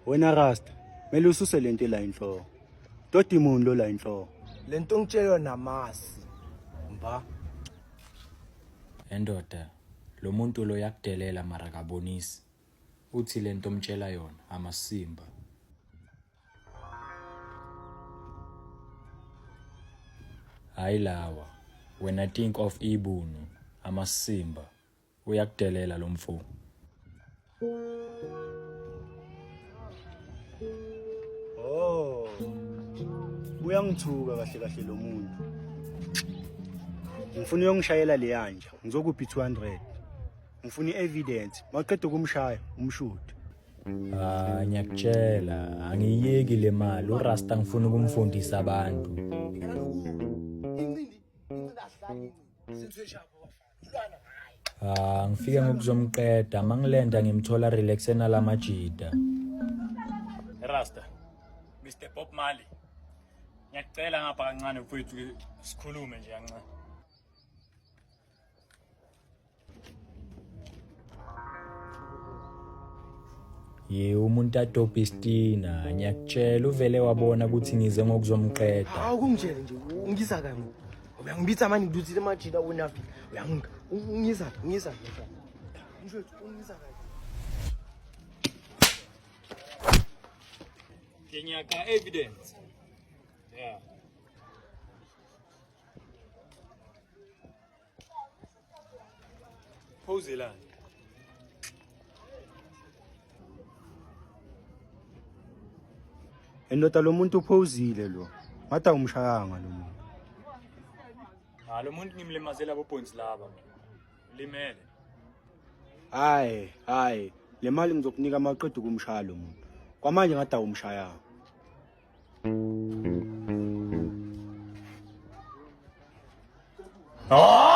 Wena Rasta, mele ususe lento la inhloko. Dodi muni lo la inhloko. Lento ngitshelwa namasi. Mba. Endoda, lo muntu lo yakudelela mara kabonisi. Uthi lento omtshela yona amasimba. Hayi lawa. Wena think of ibunu, amasimba. Uyakudelela lo mfo. Oh. Uyangithuka kahle kahle lo muntu. Ngifuna uyongishayela leyanja. Ngizokuphi 200. Ngifuna i-evidence. Mawuqeda ukumshaya, umshude. Ah, ngiyakutshela, angiyiyeki le mali. URasta ngifuna ukumfundisa abantu. Ah, ngifike ngokuzomqeda, mangilenda ngimthola relax enalamajida. Rasta, Mr Bob Marley. Ngiyakucela ngapha kancane mfowethu sikhulume nje kancane. Ye umuntu adobhe istina, ngiyakutshela uvele wabona ukuthi ngize ngokuzomqeda. Hawu kungitshele nje ungisa kani. Uyangibitha manje ngiduthile majida wena fika. Uyangika. Ungisa, ungisa. Mfethu ungisa kani. Ke nyaka evidence. Yeah. Phozelani. Endoda lo muntu uphozile lo. Ngathi awumshayanga lo muntu. Ha lo muntu ngimlimazela bobhonsi laba. Limele. Hayi, hayi. Le mali ngizokunika maqeda ukumshaya lo muntu. Kwamanje ngathi awumshayanga. Oh!